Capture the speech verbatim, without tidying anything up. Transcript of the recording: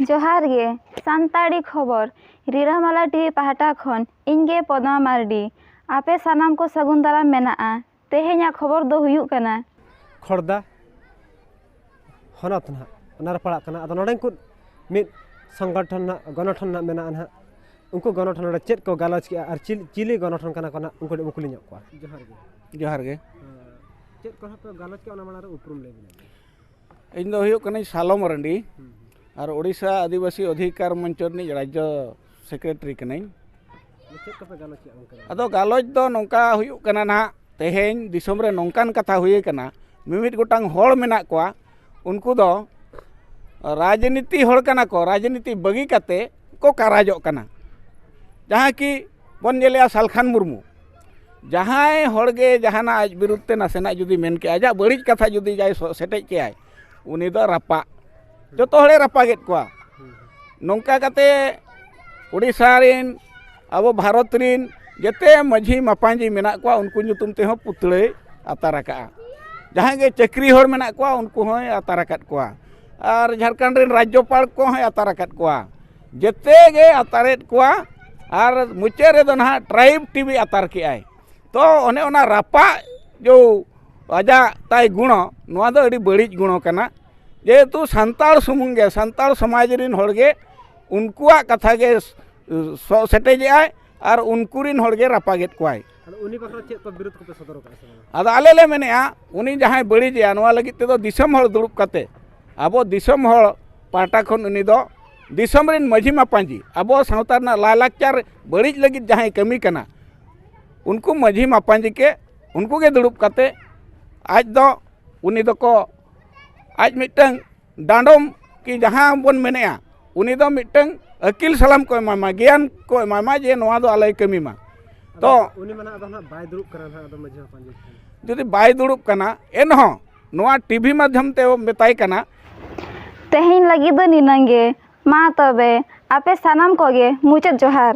ᱡᱚᱦᱟᱨ ᱜᱮ᱾ ᱥᱟᱱᱛᱟᱲᱤ ᱠᱷᱚᱵᱚᱨ, ᱨᱤᱨᱟᱹᱢᱟᱞᱟ ᱴᱤᱵᱷᱤ ᱯᱟᱦᱴᱟ ᱠᱷᱚᱱ ᱤᱧ ᱜᱮ ᱯᱚᱫᱢᱟ ᱢᱟᱨᱰᱤ᱾ ᱟᱯᱮ ᱥᱟᱱᱟᱢ ᱠᱚ ᱥᱟᱹᱜᱩᱱ ᱫᱟᱨᱟᱢ ᱢᱮᱱᱟᱜᱼᱟ᱾ ᱛᱮᱦᱮᱧᱟᱜ ᱠᱷᱚᱵᱚᱨ ᱫᱚ ᱦᱩᱭᱩᱜ ᱠᱟᱱᱟ᱾ ᱠᱷᱚᱲᱫᱟ ᱦᱚᱱᱚᱛ ᱱᱟᱦᱟᱜ, ᱚᱱᱟ ᱨᱮ ᱯᱟᱲᱟᱜ ᱠᱟᱱᱟ᱾ ᱟᱫᱚ ᱱᱚᱰᱮ ᱠᱚ ᱢᱤᱫ ᱥᱚᱝᱜᱚᱴᱷᱚᱱ ᱱᱟᱦᱟᱜ, ᱜᱚᱱᱚᱴᱷᱚᱱ ᱱᱟᱦᱟᱜ ᱢᱮᱱᱟᱜᱼᱟ ᱱᱟᱦᱟᱜ᱾ ᱩᱱᱠᱩ ᱜᱚᱱᱚᱴᱷᱚᱱ ᱱᱚᱰᱮ ᱪᱮᱫ ᱠᱚ ᱜᱟᱞᱚᱪ ᱠᱮᱜᱼᱟ ᱟᱨ ᱪᱤᱞ-, ᱪᱤᱞᱤ ᱜᱚᱱᱚᱴᱷᱚᱱ ᱠᱟᱱᱟ ᱠᱚ ᱱᱟᱦᱟᱜ, ᱩᱱᱠᱩ ᱴᱷᱮᱱ ᱵᱚᱱ ᱠᱩᱞᱤ ᱧᱚᱜ ᱠᱚᱣᱟ᱾ ᱡᱚᱦᱟᱨ ᱜᱮ᱾ ᱡᱚᱦᱟᱨ ᱜᱮ᱾ ᱦᱮᱸ, ᱪᱮᱫ ᱠᱚ ᱱᱟᱦᱟᱜ ᱯᱮ ᱜᱟᱞᱚᱪ ᱠᱮᱜᱼᱟ, ᱚᱱᱟ ᱢᱟᱲᱟᱝ ᱨᱮ ᱩᱯᱨᱩᱢ ᱞᱟᱹᱭ ᱵᱤᱱ᱾ ᱤᱧ ᱫᱚ ᱦᱩᱭᱩᱜ ᱠᱟᱹᱱᱟᱹᱧ ᱥᱟᱞᱚ ᱢᱟᱨᱟᱱᱰᱤ᱾ ᱦᱩᱸ᱾ ᱟᱨ ᱳᱰᱤᱥᱟ ᱟᱹᱫᱤᱵᱟᱹᱥᱤ ᱚᱫᱷᱤᱠᱟᱨ ᱢᱚᱧᱪᱚ ᱨᱤᱱᱤᱡ ᱨᱟᱡᱽᱡᱚ ᱥᱮᱠᱨᱮᱴᱟᱨᱤ ᱠᱟᱹᱱᱟᱹᱧ᱾ ᱪᱮᱫ ᱠᱚᱯᱮ ᱜᱟᱞᱚᱪ ᱮᱜᱼᱟ ᱜᱚᱢᱠᱮ? ᱟᱫᱚ ᱜᱟᱞᱚᱪ ᱫᱚ ᱱᱚᱝᱠᱟ ᱦᱩᱭᱩᱜ ᱠᱟᱱᱟ ᱱᱟᱦᱟᱜ, ᱛᱮᱦᱮᱧ ᱫᱤᱥᱚᱢ ᱨᱮ ᱱᱚᱝᱠᱟᱱ ᱠᱟᱛᱷᱟ ᱦᱩᱭ ᱟᱠᱟᱱᱟ, ᱢᱤᱢᱤᱫ ᱜᱚᱴᱟᱝ ᱦᱚᱲ ᱢᱮᱱᱟᱜ ᱠᱚᱣᱟ, ᱩᱱᱠᱩ ᱫᱚ ᱨᱟᱡᱽᱱᱤᱛᱤ ᱦᱚᱲ ᱠᱟᱱᱟ ᱠᱚ, ᱨᱟᱡᱽᱱᱤᱛᱤ ᱵᱟᱹᱜᱤ ᱠᱟᱛᱮ ᱠᱚ ᱠᱟᱨᱟᱡᱚᱜ ᱠᱟᱱᱟ᱾ ᱡᱟᱦᱟᱸ ᱠᱤ ᱵᱚᱱ ᱧᱮᱞᱮᱜᱼᱟ ᱥᱟᱞᱠᱷᱟᱱ ᱢᱩᱨᱢᱩ, ᱡᱟᱦᱟᱸᱭ ᱦᱚᱲ ᱜᱮ ᱡᱟᱦᱟᱱᱟᱜ ᱟᱡ ᱵᱤᱨᱩᱫᱷ ᱛᱮ ᱱᱟᱥᱮᱱᱟᱜ ᱡᱩᱫᱤ ᱢᱮᱱ ᱠᱮᱜᱼᱟ, ᱟᱡᱟᱜ ᱵᱟᱹᱲᱤᱡ ᱠᱟᱛᱷᱟ ᱡᱩᱫᱤ ᱡᱟᱭ ᱥᱚ-, ᱥᱮᱴᱮᱡ ᱠᱮᱜᱼᱟᱭ, ᱩᱱᱤ ᱫᱚ ᱨᱟᱯᱟᱜ, ᱡᱚᱛᱚ ᱦᱚᱲᱮ ᱨᱟᱯᱟᱜᱮᱫ ᱠᱚᱣᱟ᱾ ᱱᱚᱝᱠᱟ ᱠᱟᱛᱮ ᱳᱰᱤᱥᱟ ᱨᱤᱱ, ᱟᱵᱚ ᱵᱷᱟᱨᱚᱛ ᱨᱤᱱ ᱡᱮᱛᱮ ᱢᱟᱹᱡᱷᱤ ᱢᱟᱯᱟᱧᱡᱤ ᱢᱮᱱᱟᱜ ᱠᱚᱣᱟ, ᱩᱱᱠᱩ ᱧᱩᱛᱩᱢ ᱛᱮᱦᱚᱸ ᱯᱩᱛᱲᱟᱹᱭ ᱟᱛᱟᱨ ᱟᱠᱟᱜᱼᱟ᱾ ᱡᱟᱦᱟᱸᱭ ᱜᱮ ᱪᱟᱹᱠᱨᱤ ᱦᱚᱲ ᱢᱮᱱᱟᱜ ᱠᱚᱣᱟ, ᱩᱱᱠᱩ ᱦᱚᱸᱭ ᱟᱛᱟᱨ ᱟᱠᱟᱫ ᱠᱚᱣᱟ᱾ ᱟᱨ ᱡᱷᱟᱲᱠᱷᱚᱸᱰ ᱨᱤᱱ ᱨᱟᱡᱽᱡᱚᱯᱟᱲ ᱠᱚᱦᱚᱸᱭ ᱟᱛᱟᱨ ᱟᱠᱟᱫ ᱠᱚᱣᱟ᱾ ᱡᱮᱛᱮ ᱜᱮ ᱟᱛᱟᱨᱮᱫ ᱠᱚᱣᱟ᱾ ᱟᱨ ᱢᱩᱪᱟᱹᱫ ᱨᱮᱫᱚ ᱱᱟᱦᱟᱜ ᱴᱨᱟᱭᱤᱵᱽ ᱴᱤᱵᱷᱤ ᱟᱛᱟᱨ ᱠᱮᱜᱼᱟᱭ᱾ ᱛᱚ ᱚᱱᱮ ᱚᱱᱟ ᱨᱟᱯᱟᱜ ᱡᱚ ᱟᱡᱟᱜ ᱛᱟᱭ ᱜᱩᱬᱚ, ᱱᱚᱣᱟ ᱫᱚ ᱟᱹᱰᱤ ᱵᱟᱹᱲᱤᱡ ᱜᱩᱬᱚ ᱠᱟᱱᱟ᱾ ᱡᱮᱦᱮᱛᱩ ᱥᱟᱱᱛᱟᱲ ᱥᱩᱢᱩᱝ ᱜᱮ, ᱥᱟᱱᱛᱟᱲ ᱥᱚᱢᱟᱡᱽ ᱨᱤᱱ ᱦᱚᱲ ᱜᱮ ᱩᱱᱠᱩᱣᱟᱜ ᱠᱟᱛᱷᱟ ᱜᱮ ᱥᱚᱜ ᱥᱮᱴᱮᱡᱮᱜᱼᱟᱭ ᱟᱨ ᱩᱱᱠᱩ ᱨᱤᱱ ᱦᱚᱲ ᱜᱮ ᱨᱟᱯᱟᱜᱮᱫ ᱠᱚᱣᱟᱭ᱾ ᱟᱫᱚ ᱩᱱᱤ ᱵᱟᱠᱷᱨᱟ ᱪᱮᱫ ᱠᱚ ᱵᱤᱨᱳᱫ ᱠᱚᱯᱮ ᱥᱚᱫᱚᱨ ᱟᱠᱟᱫᱼᱟ ᱥᱮ ᱵᱟᱝ? ᱟᱫᱚ ᱟᱞᱮ ᱞᱮ ᱢᱮᱱᱮᱜᱼᱟ, ᱩᱱᱤ ᱡᱟᱦᱟᱸᱭ ᱵᱟᱹᱲᱤᱡᱮᱜᱼᱟ, ᱱᱚᱣᱟ ᱞᱟᱹᱜᱤᱫ ᱛᱮᱫᱚ ᱫᱤᱥᱚᱢ ᱦᱚᱲ ᱫᱩᱲᱩᱵ ᱠᱟᱛᱮ, ᱟᱵᱚ ᱫᱤᱥᱚᱢ ᱦᱚᱲ ᱯᱟᱦᱴᱟ ᱠᱷᱚᱱ ᱩᱱᱤ ᱫᱚ ᱫᱤᱥᱚᱢ ᱨᱤᱱ ᱢᱟᱹᱡᱷᱤ ᱢᱟᱯᱟᱧᱡᱤ, ᱟᱵᱚ ᱥᱟᱶᱛᱟ ᱨᱮᱱᱟᱜ ᱞᱟᱭᱼᱞᱟᱠᱪᱟᱨ ᱵᱟᱹᱲᱤᱡ ᱞᱟᱹᱜᱤᱫ ᱡᱟᱦᱟᱸᱭ ᱠᱟᱹᱢᱤ ᱠᱟᱱᱟ, ᱩᱱᱠᱩ ᱢᱟᱹᱡᱷᱤ ᱢᱟᱯᱟᱧᱡᱤ ᱠᱮ, ᱩᱱᱠᱩ ᱜᱮ ᱫᱩᱲᱩᱵ ᱠᱟᱛᱮ ᱟᱡ ᱫᱚ, ᱩᱱᱤ ᱫᱚᱠᱚ, ᱟᱡ ᱢᱤᱫᱴᱟᱝ ᱰᱟᱸᱰᱚᱢ ᱠᱤ ᱡᱟᱦᱟᱸ ᱵᱚᱱ ᱢᱮᱱᱮᱜᱼᱟ, ᱩᱱᱤ ᱫᱚ ᱢᱤᱫᱴᱟᱝ ᱟᱹᱠᱤᱞ ᱥᱟᱞᱟᱢ ᱠᱚ ᱮᱢᱟᱭ ᱢᱟ, ᱜᱮᱭᱟᱱ ᱠᱚ ᱮᱢᱟᱭ ᱢᱟ ᱡᱮ ᱱᱚᱣᱟ ᱫᱚ ᱟᱞᱚᱭ ᱠᱟᱹᱢᱤ ᱢᱟ᱾ ᱛᱚ ᱟᱫᱚ ᱩᱱᱤ ᱢᱟ ᱱᱟᱦᱟᱜ ᱟᱫᱚ ᱱᱟᱦᱟᱜ ᱵᱟᱭ ᱫᱩᱲᱩᱵ ᱠᱟᱱᱟ ᱱᱟᱦᱟᱜ, ᱟᱫᱚ ᱢᱟᱹᱡᱷᱤ ᱢᱟᱯᱟᱧᱡᱤ ᱴᱷᱮᱱ᱾ ᱡᱩᱫᱤ ᱵᱟᱭ ᱫᱩᱲᱩᱵ ᱠᱟᱱᱟ, ᱮᱱᱦᱚᱸ ᱱᱚᱣᱟ ᱴᱤᱵᱷᱤ ᱢᱟᱫᱽᱫᱷᱚᱢ ᱛᱮ ᱢᱮᱛᱟᱭ ᱠᱟᱱᱟ᱾ ᱛᱮᱦᱮᱧ ᱞᱟᱹᱜᱤᱫ ᱫᱚ ᱱᱤᱱᱟᱹᱝ ᱜᱮ᱾ ᱢᱟ ᱛᱚᱵᱮ, ᱟᱯᱮ ᱥᱟᱱᱟᱢ ᱠᱚᱜᱮ ᱢᱩᱪᱟᱹᱫ ᱡᱚᱦᱟᱨ᱾